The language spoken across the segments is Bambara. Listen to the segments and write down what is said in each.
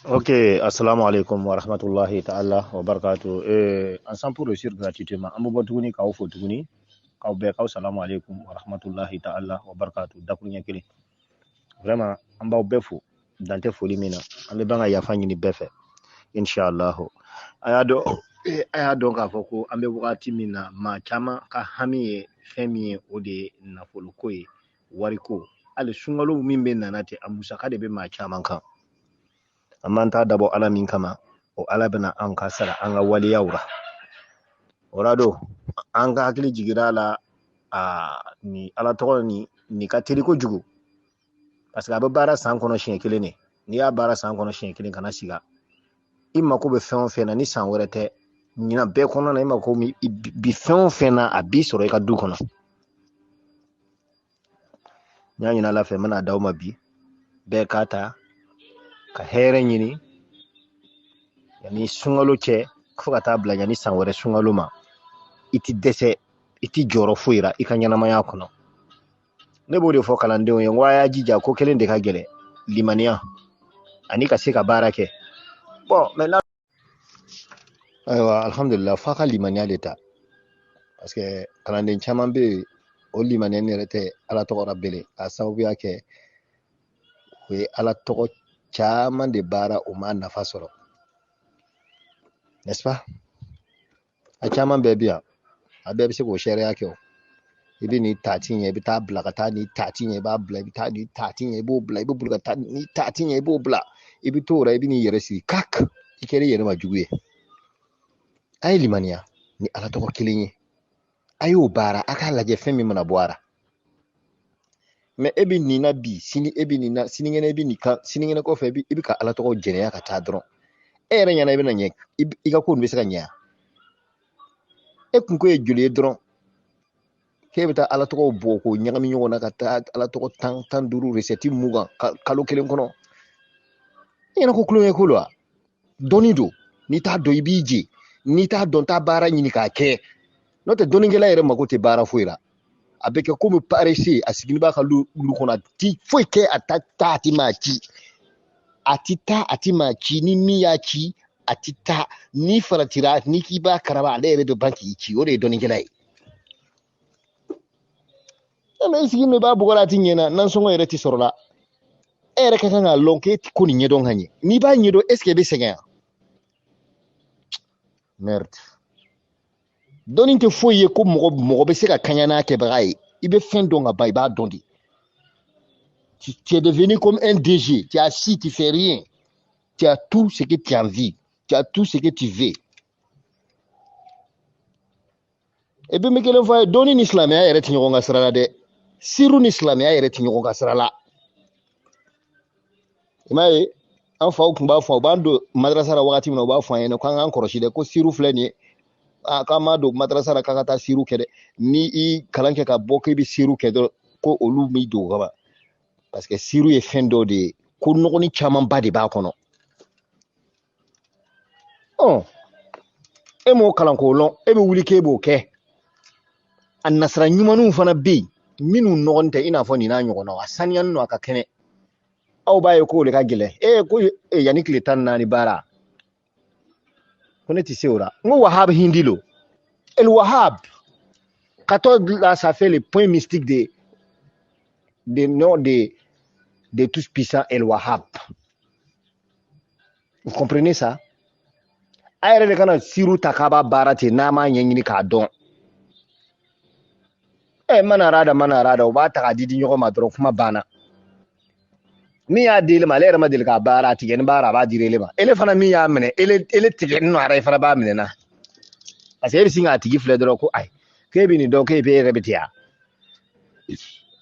Ok, assalamu alaikum wa rahmatullahi ta'ala wa barakatuh. Ensemble pour réussir gratuitement. An bɛ bɔ tuguni k'aw fo tuguni. K'aw bɛɛ k'aw salamu alaikum wa rahmatullahi ta'ala wa barakatuh. Dakuruɲɛ kelen. Vraiment, an b'aw bɛɛ fo. Dan tɛ foli min na. An bɛ ban ka yafa ɲini bɛɛ fɛ. Inshallah. A y'a dɔn k'a fɔ ko an bɛ wagati min na, maa caman ka hami ye fɛn min ye, o de ye nafoloko ye, wariko. Hali sunkalo min bɛ nana ten, a musaka de bɛ maa caman kan. An b'an ta dabɔ Ala min kama, o Ala bɛna an ka sara an ka waleyaw la. O la don, an ka hakili jiginra a la, ni Ala tɔgɔ nin ka teli kojugu. Parce que a bɛ baara san kɔnɔ siɲɛ kelen de. N'i y'a baara san kɔnɔ siɲɛ kelen, kana siga. I mako bɛ fɛn o fɛn na, ni san wɛrɛ tɛ, ɲinan bɛɛ kɔnɔna na, i mako bi fɛn o fɛn na, a b'i sɔrɔ i ka du kɔnɔ. N y'a ɲini Ala fɛ, n bɛna d'aw ma bi. Bɛɛ k'a ta ka hɛrɛ ɲini yanni sunkalo cɛ, fo ka taa bila yanni san wɛrɛ sunkalo ma. I ti dɛsɛ, i ti jɔrɔ foyi la i ka ɲɛnamaya kɔnɔ. Ne b'o de fɔ kalandenw ye, n ko a y'a jija, ko kelen de ka gɛlɛn, limaniya ani ka se ka baara kɛ. Bon, maintenant, ayiwa, alhamdulillah, f'a ka limaniya de ta. Parce que kalanden caman bɛ yen, o limaniya nin yɛrɛ tɛ Ala tɔgɔ la bele, k'a sababuya kɛ o ye Ala tɔgɔ caman de baara, o ma nafa sɔrɔ. N'est-ce pas? A caman bɛɛ bi yan, a bɛɛ bɛ se k'o seereya kɛ o. I bɛ nin taati ɲɛ, i bɛ taa bila ka taa nin taati ɲɛ, i b'a bila, i bɛ taa nin taati ɲɛ, i b'o bila, i bɛ boli ka taa nin taati ɲɛ, i b'o bila. I bɛ t'o la, i bɛ n'i yɛrɛ sigi kak, i kɛra i yɛrɛ ma jugu ye. A ye limaniya ni Ala tɔgɔ kelen ye. A y'o baara, a k'a lajɛ fɛn min mana bɔ a la. Mais e bɛ nin na bi, sini e bɛ nin na, sinikɛnɛ e bɛ nin kan, sinikɛnɛ kɔfɛ i bɛ ka Ala tɔgɔ jɛnɛya ka taa dɔrɔn. E yɛrɛ ɲɛna i bɛna ɲɛ, i ka ko nin bɛ se ka ɲɛ. E kunko ye joli ye dɔrɔn? K'e bɛ taa Ala tɔgɔw bɔ k'o ɲagami ɲɔgɔn na ka taa Ala tɔgɔ 10, 15, recette 20 kalo kelen kɔnɔ. E ɲɛna ko kulonkɛ ko don wa? Dɔnni don. N'i t'a dɔn, i b'i je. N'i t'a dɔn, taa baara ɲini k'a kɛ. N'o tɛ, dɔnnikɛla yɛrɛ mako tɛ baara foyi la. A bɛ kɛ komi paresseux, a sigilen b'a ka lu kɔnɔ, a ti foyi kɛ, a ta taa, a ti maa ci. A ti taa, a ti maa ci. Ni min y'a ci, a ti taa. N'i faratira, n'i k'i b'a karaba, ale yɛrɛ bɛ ban k'i ci. O de ye dɔnnikɛla ye. Mais i sigilen don, i b'a bugɔ la, a ti ɲɛ na, nasɔngɔ yɛrɛ ti sɔrɔ la. E yɛrɛ ka kan k'a lɔn k'e ti ko nin ɲɛdɔn ka ɲɛ. N'i b'a ɲɛdɔn, est ce que e bɛ sɛgɛn wa? Merde. Dɔnni tɛ foyi ye ko mɔgɔ bɛ se ka kaɲa n'a kɛbaga ye. I bɛ fɛn dɔn ka ban, i b'a dɔn de. Tu es devenu comme un DG, tu es assis, tu fais rien. Tu as tout ce que tu as envie, tu as tout ce que tu veux. Et puis, n bɛ kelen fɔ a ye, dɔnni ni silamɛya yɛrɛ tɛ ɲɔgɔn ka sira la dɛ. Siru ni silamɛya yɛrɛ tɛ ɲɔgɔn ka sira la. I m'a ye, an faw tun b'a fɔ, u b'an don madarasa la wagati min na, u b'a fɔ an ɲɛna k'an k'an kɔlɔsi dɛ, ko siru filɛ nin ye. K'an m'a don madarasa la k'an ka taa siru kɛ dɛ. Ni i kalan kɛ ka bɔ k'i bɛ siru kɛ dɔrɔn, ko olu m'i dogo ka ban. Parce que siru ye fɛn dɔ de ye, ko nɔgɔnin camanba de b'a kɔnɔ. E m'o kalan k'o lɔn, e bɛ wuli k'e b'o kɛ. A nasara ɲumanninw fana bɛ yen, minnu nɔgɔnin tɛ i n'a fɔ nin n'a ɲɔgɔnnaw, a saniyalen don, a ka kɛnɛ. Aw b'a ye k'o de ka gɛlɛn. Ko yanni tile 14 baara. Ko ne tɛ se o la. N ko Wahab hindi lo. El Wahab. 14 là, ça fait le point mystique de nom de tous puissants El Wahab. Vous comprenez ça? A yɛrɛ de kana siru ta k'a b'a baara ten n'a m'a ɲɛɲini k'a dɔn. Mana arada, mana arada, u b'a ta k'a di di ɲɔgɔn ma dɔrɔn, kuma banna. Min y'a di ele ma, ale yɛrɛ ma deli k'a baara, a tigɛ ni baara, a b'a di ele ma. Ele fana min y'a minɛ, ele tigɛ ni nɔ a yɛrɛ fana b'a minɛ na. Parce que e bɛ sin k'a tigi filɛ dɔrɔn ko ayi, k'e bɛ nin dɔn, k'e bɛ e yɛrɛ bɛ ten ya.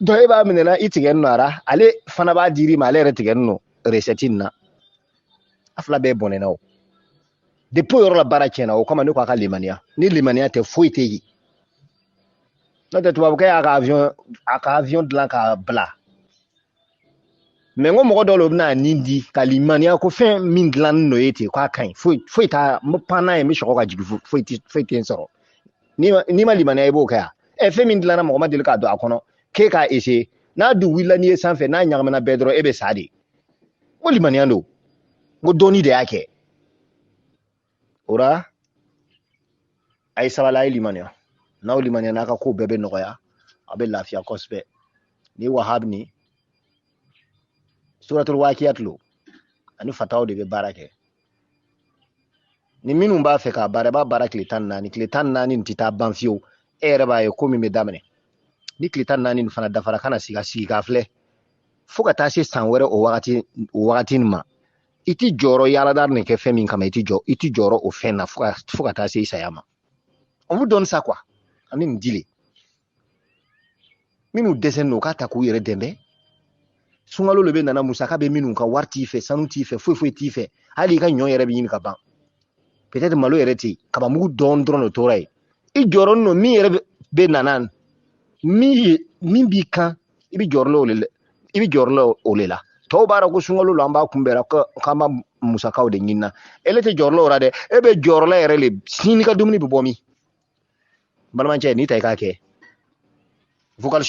Donc e b'a minɛ na, i tigɛ ni nɔ a la, ale fana b'a di ma, ale yɛrɛ tigɛ ni nɔ recette nin na. A fila bɛɛ bɔnɛna o. Depuis o yɔrɔ la baara tiɲɛna, o kama ne ko a ka limaniya. Ni limaniya tɛ, foyi tɛ yen. N'o tɛ, tubabukɛ y'a ka avion, a ka avion dilan k'a bila. Mais n ko mɔgɔ dɔw le bɛna nin di ka limaniya ko fɛn min dilannen don ye ten k'a ka ɲi, foyi foyi t'a, n bɛ pan n'a ye, n bɛ sɔgɔ ka jigin, foyi tɛ, foyi tɛ n sɔrɔ. N'i ma limaniya, i b'o kɛ yan. Fɛn min dilanna, mɔgɔ ma deli k'a don a kɔnɔ, k'e k'a essayer. N'a dun wulila n'i ye sanfɛ, n'a ɲagamina bɛɛ dɔrɔn, e bɛ sa de. Ko limaniya don. N ko dɔnni de y'a kɛ. O ra, a ye sabali, a ye limaniya. N'aw limaniya, n'a ka ko bɛɛ bɛ nɔgɔya, a bɛ lafiya kosɛbɛ. Ni wahab ni suratul wakiyat lo ani fataw de bɛ baara kɛ. Ni minnu b'a fɛ k'a baara, i b'a baara tile 14. Tile 14 nin tɛ taa ban fiyewu. E yɛrɛ b'a ye ko min bɛ daminɛ ni tile 14 nin fana dafara, kana sigi ka sigi k'a filɛ fo ka taa se san wɛrɛ o wagati nin ma. I ti jɔrɔ yaladar nin kɛ fɛn min kama, i ti jɔrɔ o fɛn na fo ka taa se i saya ma. On vous donne ça quoi. An bɛ nin di le. Minnu dɛsɛlen don, u k'a ta k'u yɛrɛ dɛmɛ. Sunkalo le bɛ nana, musaka bɛ minnu kan, wari t'i fɛ, sanu t'i fɛ, foyi foyi t'i fɛ, hali i ka ɲɔ yɛrɛ bɛ ɲini ka ban, peut-être malo yɛrɛ tɛ yen, kabamugu dɔɔni dɔrɔn de tora yen. I jɔrɔnin don min yɛrɛ bɛ nana, min b'i kan, i bɛ jɔrɔ o de la, i bɛ jɔrɔ o de la. Tɔw b'a dɔn ko sunkalo la an b'a kunbɛn k'an b'a musakaw de ɲini na. Ele tɛ jɔrɔ o la dɛ, e bɛ jɔrɔ la yɛrɛ le sini ka dumuni bɛ bɔ min. Balimacɛ, n'i ta i k'a kɛ vocal.